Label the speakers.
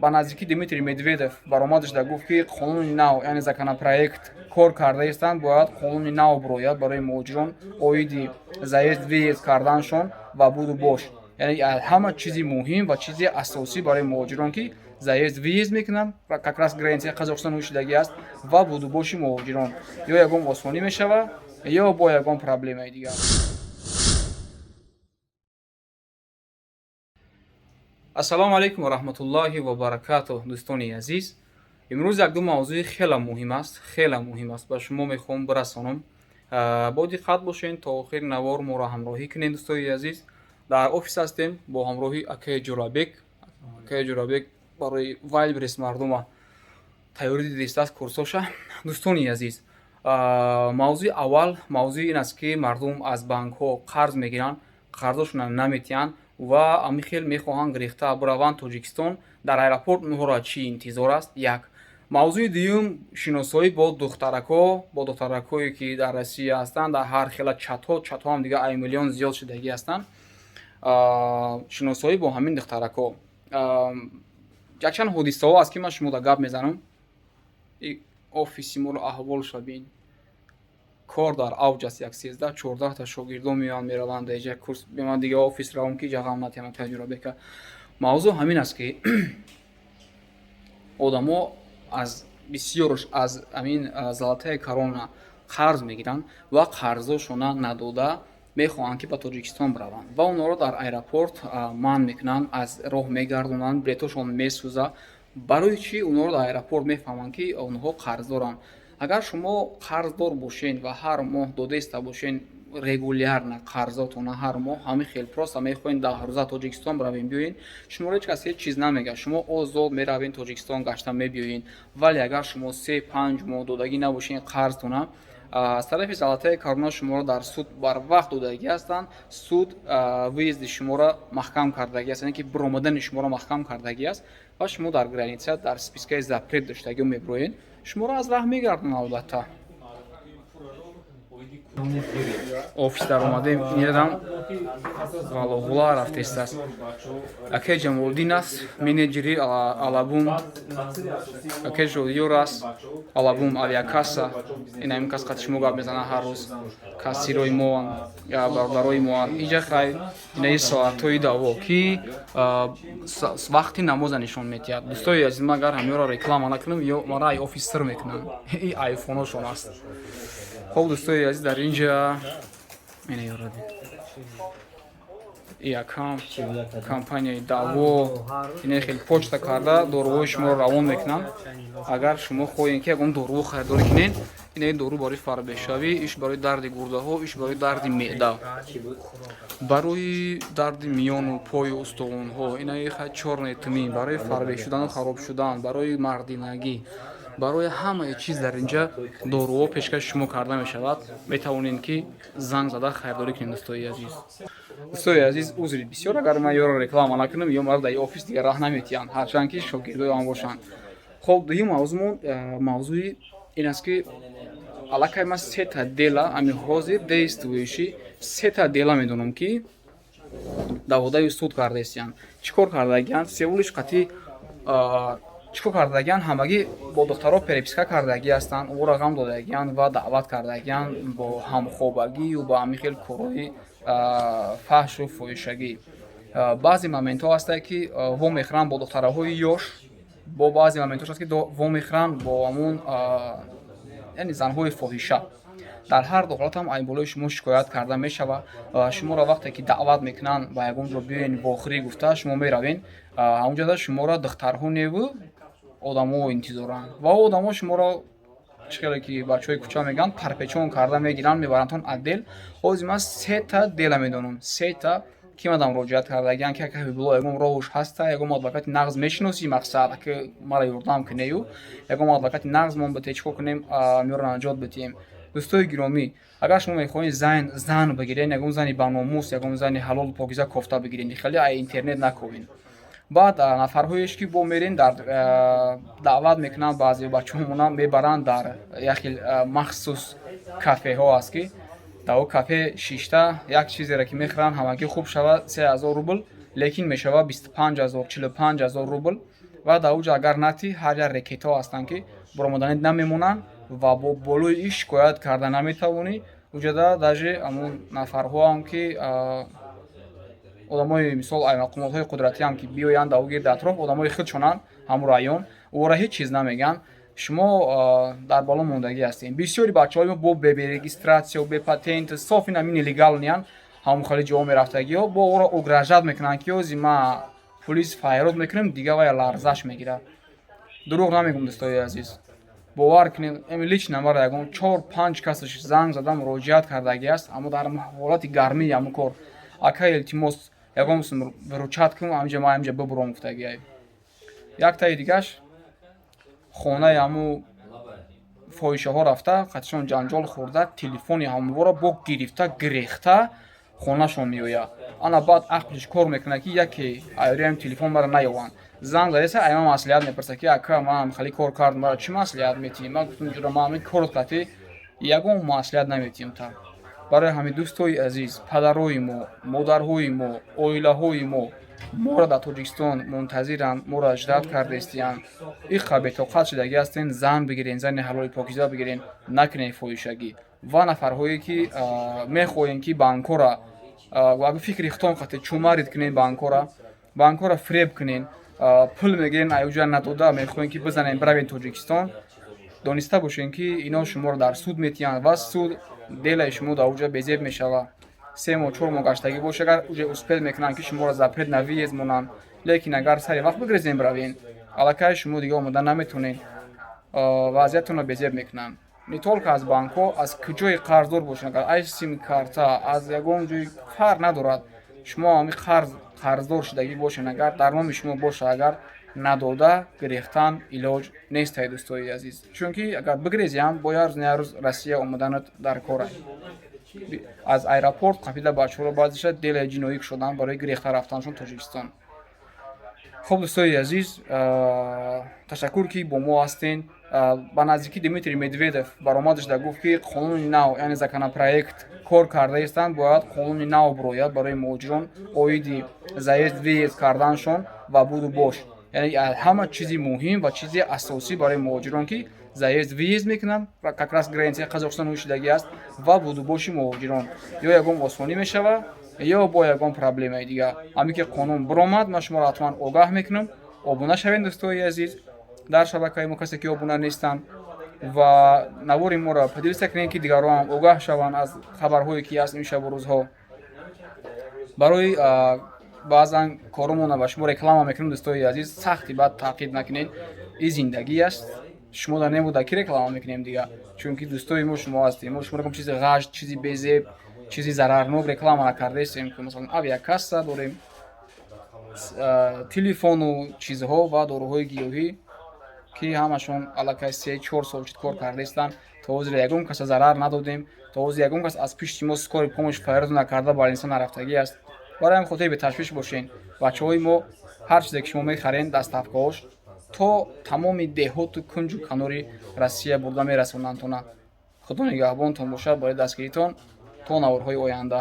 Speaker 1: Ба наздикӣ Дмитрий Медведев баромадаш да гуфт, ки қонуни нав, яъне законопроект кор карда истанд, бояд қонуни нав бирояд барои муҳоҷирон оиди заезд, выезд карданшон ва буду бош. Яъне ҳама чизи муҳим ва чизи асосӣ барои муҳоҷирон, ки заезд, выезд мекунанд, как раз границаи Қазоқистон ҳушидагӣ аст ва будубоши муҳоҷирон ё ягон осонӣ мешавад, ё бо ягон проблемаи дигар. Ассалому алайкум ва раҳматуллоҳи ва баракатуҳ, дӯстони азиз. Имрӯз якду мавзӯи хеле муҳим аст, хеле муҳим аст, ба шумо мехоҳам бирасонам. Бо диққат бошед, то охири навор моро ҳамроҳӣ кунед, дӯстои азиз. Дар офис ҳастем бо ҳамроҳи акаи Ҷурабек. Акаи Ҷурабек барои Вайлберис мардума тайёрӣ дидистааст курсоша. Дӯстони азиз, мавзӯи аввал, мавзӯи ин аст, ки мардум аз банкҳо қарз мегиранд, қарзошонро наметиҳанд ва ами хел мехоҳанд гирифта бираванд Тоҷикистон. Дар аэропорт онҳоро чӣ интизор аст? Як мавзӯи. Дуюм, шиносоӣ бо духтаракҳо, бо духтаракҳое, ки дар Россия ҳастанд, дар ҳар хела чатҳо, чатҳо ҳам дига ай миллион зиёд шудагӣ ҳастанд. Шиносоӣ бо ҳамин духтаракҳо, якчанд ҳодисаҳо аст, ки ман шумода гап мезанам. Офиси моро аҳволша бин, кор дар авҷ аст. Як 13, 14-та шогирдон меоянд, мераванд дар иҷа курс. Ман дига офис равам, ки иҷа ғам натиҳам таҷрибека. Мавзӯъ ҳамин аст, ки одамо аз бисёрш аз ҳамин «Золотая корона» қарз мегиранд ва қарзошона надода мехоҳанд, ки ба Тоҷикистон бираванд, ва онҳоро дар аэропорт манъ мекунанд, аз роҳ мегардонанд, билетошон месӯза. Барои чӣ онҳоро дар аэропорт мефаҳманд, ки онҳо қарздоранд? Агар шумо қарздор бошен ва ҳар моҳ додаиста бошен регулярно қарзотона, ҳар моҳ ҳамин хел просто мехоҳем 10 рӯза Тоҷикистон биравем, биёен, шуморо ҳеҷ кас ҳеҷ чиз намегӯяд, шумо озод меравен Тоҷикистон, гашта мебиёен. Вале агар шумо 3-5 моҳ додагӣ набошен қарзтона, аз тарафи «Золотая корона» шуморо дар суд барвақт додагӣ ҳастанд, суд выезди шуморо маҳкам кардагӣ аст, яъне ки биромадани шуморо маҳкам кардагӣ аст ва шумо дар граница дар спискаи запрет доштагиё мебироед, шуморо аз раҳ мегардонанд албатта. Офис даромадем, инам ғалоғула рафтестааст. Акаи Ҷамолиддин аст, менеҷери Алабум, акаи Жодиёр аст, Алабум авиакасса. Ин кас қати шумо гап мезанад ҳар рӯз, кассирои моан, бародарои моан. Иҷа хай, инаи соатҳои даво, ки вақти намоза нишон медиҳад. Дӯстои азиз, ман агар ҳамёро реклама накунам, ё мара ай офис сир мекунам. И айфоношон аст. Хоб, дӯстои азиз, дар ин ҷа ина ёради якам компанияи даво, ина хеле почта карда доруҳои шуморо равон мекунанд. Агар шумо хоҳем, ки ягон дору харидорӣ кунед, ина дору барои фарбешавӣ, иш барои дарди гурдаҳо, иш барои дарди меъда, барои дарди миёну пою устухонҳо, ина чёрный тмин барои фарбеҳ шудану хароб шудан, барои мардинагӣ, барои ҳамаи чиз дар инҷа доруҳо пешкаши шумо карда мешавад. Метавонед, ки занг зада харидорӣ кунед, дӯстои азиз. Дӯстои азиз, узри бисёр, агар ман ёро реклама накунам, ё маро дар офис дигар раҳ наметиҳанд, ҳарчанд ки шогирдоям бошанд. Хоб, дуюм мавзӯмон, мавзӯи ин аст, ки аллакай ман сета дела, ами ҳозир действующий сета дела медонам, ки даводаи суд кардаистиянд. Чӣ кор кардагиянд? Севулиш қатъи чӣ кор кардагиянд? Ҳамагӣ бо духтаро переписка кардагӣ ҳастанд, ӯро ғам додагиянд ва даъват кардагиянд бо ҳамхобагию ба ҳамин хел корҳои фаҳшу фоҳишагӣ. Баъзе моментҳо ҳастае, ки вомехӯранд бо духтараҳои ёш, бо баъзе моментҳо аст, ки вомехӯранд бо ҳамун, яъне занҳои фоҳиша. Дар ҳар ду ҳолат ҳам айболои шумо шикоят карда мешавад. Шуморо вақте ки даъват мекунанд, ба ягон ҷо биёен, вохӯрӣ гуфта, шумо меравен, ҳамонҷода шуморо духтарҳо неву одамо интизоранд ва одамо шуморо, чӣ хеле ки бачаҳои кӯча мегӯянд, парпечон карда мегиранд, мебарандтон отдел. Ҳозир ман сета дела медонам, сета, ки мадам муроҷиат кардагиянд, ки ака Ҳабибулло, ягон роҳуш ҳаста, ягон адвокати нағз мешиносӣ, мақсад, ака мара ёрдам кунею ягон адвокати нағз мон бите, чӣ кор кунем, миёро наҷот битиҳем. Дӯстои гиромӣ, агар шумо мехоҳед зан бигирен, ягон зани баномус, ягон зани ҳалолу покиза кофта бигирен, хеле ай интернет наковен. Баъд нафарҳоеш, ки бо мерен, дар даъват мекунанд, баъзе бачаҳомона мебаранд дар як хел махсус кафеҳо аст, ки дар о кафе шишта як чизеро ки мехӯранд, ҳамагӣ хуб шавад 3000 рубл, лекин мешавад 25 000, 45 000 рубл. Ва дар уҷа агар натӣ, ҳар як рэкетҳо ҳастанд, ки баромаданӣ намемонанд ва бо болои иш шикоят карда наметавонӣ. Уҷада даже ҳамун нафарҳоам, ки одамои, мисол, ай мақомотҳои қудратиам, ки биёянд, дар гирди атроф одамои худшонанд, ҳамун район ора ҳеҷ чиз намегӯянд. Шумо дар бало мондагӣ ҳастем. Бисёри бачаҳои мо бо бе регистрация, бе патент, соф ин ҳамин нелегалный ан, ҳамун хеле ҷоҳо мерафтагиҳо бо ора угрожать мекунанд, ки ози ма пулис файрод мекунем. Дига вая ларзаш мегирад. Дурӯғ намегӯм, дӯстои азиз, бовар кунед, эми лично мара ягон чор панҷ касаш занг зада муроҷиат кардагӣ аст, аммо дар ҳолати гармии ҳамун кор: «Ака, илтимос, ягон выручать кун, ҳаминҷа ма ҳаминҷа бибуром», гуфтагиай. Яктаи дигаш хонаи ҳаму фоҳишаҳо рафта, қатишон ҷанҷол хӯрда, телефони ҳамворо бо гирифта, гирехта хонашон меояд. Ана баъд ақлиш кор мекунад, ки яке айриам телефон мара наёванд. Занг задаеса, ай ман маслиҳат мепурсад, ки ака, ман хеле кор кардам, мара чӣ маслиҳат метиҳӣ? Ман гуфтам: «Ҷура, ман ҳамин корот қатӣ ягон маслиҳат наметиҳам та». Барои ҳамин, дӯстои азиз, падарои мо, модарҳои мо, оилаҳои мо моро дар Тоҷикистон мунтазиранд, моро ждать кардаистиянд. Иқа бетоқат шудагӣ ҳастен, зан бигирен, зани ҳалоли покиза бигирен, накунен фоҳишагӣ. Ва нафарҳое ки мехоҳем, ки банкора фикри худтон қати чумарид кунен, банкора фиреб кунен, пул мегирен, аюҷа надода мехоҳем, ки бизанем, биравен Тоҷикистон, дониста бошем, ки ино шуморо дар суд метиҳанд ва суд делаи шумо дар уҷа безеб мешавад. 3 моҳ, 4 моҳ гаштагӣ боша, агар уже успеть мекунанд, ки шуморо запрет на въезд монанд. Лекин агар сари вақт бигрезем, биравен, аллакай шумо дига омода наметонед, вазъиятонро безеб мекунанд. Не только аз банкҳо, аз куҷое қарздор бошед, агар ай сим карта, аз ягон ҷой, фарқ надорад, шумо ҳами қарз қарздор шудагӣ бошед, агар дар номи шумо боша, агар надода гирехтан илоҷ нестай, дӯстои азиз, чунки агар бигрезиам, бо як рӯз на як рӯз Россия омаданат дар кор. Аз аэропорт қапида бачаҳоро баъзеша делаи ҷиноӣ кушоданд барои гирехта рафтаншон Тоҷикистон. Хуб, дӯстои азиз, ташаккур, ки бо мо ҳастен. Ба наздикӣ Дмитрий Медведев баромадаш да гуфт, ки қонуни нав, яъне законопроект кор карда истанд, бояд қонуни нав бирояд барои муҳоҷирон оиди заезд, выезд карданшон ва буду бош. Яъне ҳама чизи муҳим ва чизи асосӣ барои муҳоҷирон, ки заезд, выезд мекунанд, как раз границаи Қазоқистон шудагӣ аст, ва будубоши муҳоҷирон ё ягон осонӣ мешавад, ё бо ягон проблемаи дигар. Ҳамин ки қонун биромад, ман шуморо ҳатман огаҳ мекунам. Обуна шавед, дӯстои азиз, дар шабакаи мо, касе ки обуна нестанд, ва навори моро поделиться кунед, ки дигарон ҳам огаҳ шаванд аз хабарҳое, ки аст ин шабу рӯзҳо. Барои баъзан коромона ба шумо реклама мекунем, дӯстои азиз, сахти баъд таъқиб накунед, ин зиндагӣ аст. Шумо дар небуда ки реклама мекунем дига, чунки дӯстои мо шумо ҳастем. Мо шумо чизи ғашт, чизи безеб, чизи зарарнок реклама накардаистем, ки масалан авиакасса дорем, телефону чизҳо ва доруҳои гиёҳӣ, ки ҳамашон аллакай 3-4 сол чит кор кардаистанд. То ҳозир ягон каса зарар надодем, то ҳозир ягон кас аз пишти мо скорый помощь фарёд накарда, больница нарафтагӣ аст. Барои ҳамин хотир беташвиш бошен. Бачаҳои мо ҳар чизе ки шумо мехарен, доставкаҳош то тамоми деҳоту кунҷу канори Россия бурда мерасонанд тона. Худо нигаҳбонтон бошад. Барои дастгиритон то наворҳои оянда.